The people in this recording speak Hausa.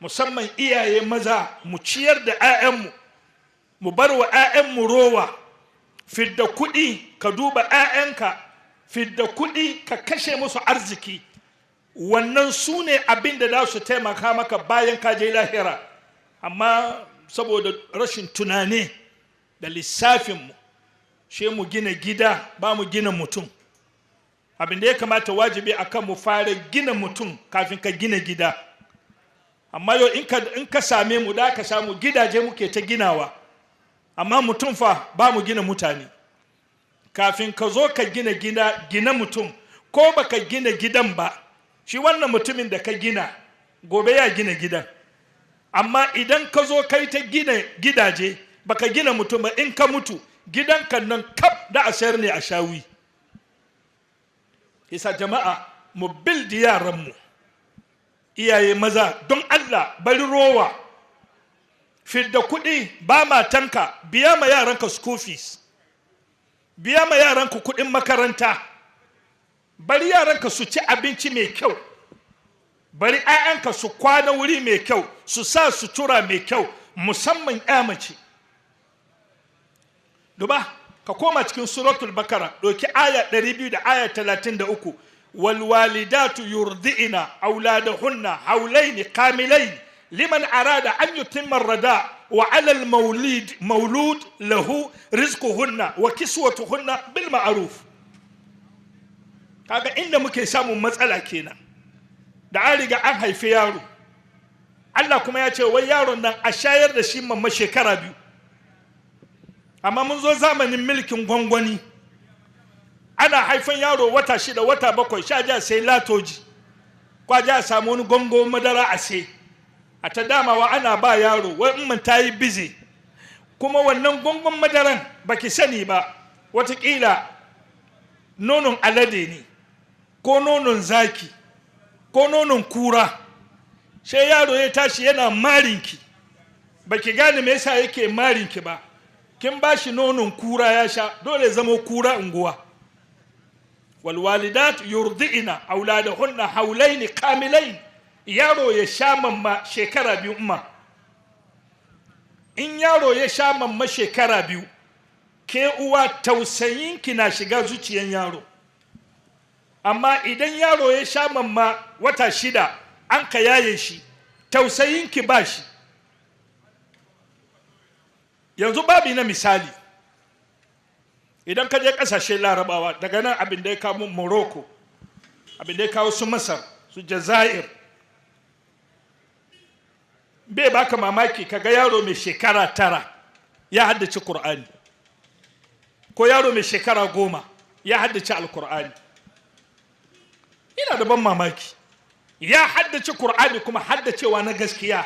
Musamman iyaye maza, mu ciyar da 'ya'yanmu, mu bar wa 'ya'yanmu rowa. Fidda kuɗi ka duba 'ya'yanka, fidda kuɗi ka kashe musu arziki. Wannan su ne abin da za su taimaka maka bayan ka je lahira. Amma saboda rashin tunani da lissafinmu, she mu gina gida, ba mu gina mutum. Abin da ya kamata wajibi a kan mu, fara gina mutum kafin ka gina gida. Amma yau in ka same mu, da ka samu gidaje muke ta ginawa, amma mutum fa, ba mu gina mutane. Kafin ka zo ka gina gida, gina mutum. Ko baka gina gidan ba, shi wannan mutumin da ka gina gobe ya gina gidan. Amma idan ka zo kai ta gina gidaje, baka gina mutum ba, in ka mutu, gidanka nan kaf da a sayar ne a shawi. Isa jama'a, mu build yaranmu. Iyaye maza, don Allah, bari rowa. Fidda kuɗi, ba matanka, biya ma yaranka school fees, biya ma yaranka kuɗin makaranta. Bari yaranka su ci abinci mai kyau, bari 'ya'yanka su kwana wuri mai kyau, su sa sutura mai kyau, musamman 'ya mace. Duba, ka koma cikin Suratul Bakara, ɗauki aya 200 da aya 33: والوالدات يرضعن أولادهن حولين كاملين لمن أراد أن يتم الرضاعة وعلى المولود له رزقهن وكسوتهن بالمعروف. Kaga inda muke samun matsala kenan. Da an riga an haifi yaro, Allah kuma ya ce wai yaron nan a shayar da shi mamma shekara 2. Amma mun zo zamanin milkin gwangwani. Ana haifan yaro wata 6, wata 7, sha ja sai latoji kwa ja samu wani gongo madara a sai a ta damawa ana ba yaro, wai in ta yi busy. Kuma wannan gongon madaran, baki sani ba, watakila nonon alade ne, ko nonon zaki, ko nonon kura. Sai yaro ya tashi yana marinki, baki gane me yasa yake marinki ba. Kin ba shi nonon kura ya sha, dole zama kura unguwa. والوالدات يرضعن أولادهن حولين كاملين. Yaro ya sha mamma shekara 2. Umma, in yaro ya sha mamma shekara 2, ke uwa tausayinki na shiga zuciyan yaro. Amma idan yaro ya sha mamma wata 6, an ka yaye shi, tausayinki ba shi. Yanzu babi na misali, idan ka je kasashen Larabawa, daga nan abin da ya kawo Morocco, abin da ya kawo su Masar, su Jazair, bai baka mamaki kaga yaro mai shekara 9 ya haddace Kur'ani, ko yaro mai shekara 10 ya haddace Alkur'ani. Ina da ban mamaki, ya haddace Kur'ani, kuma haddacewa na gaskiya.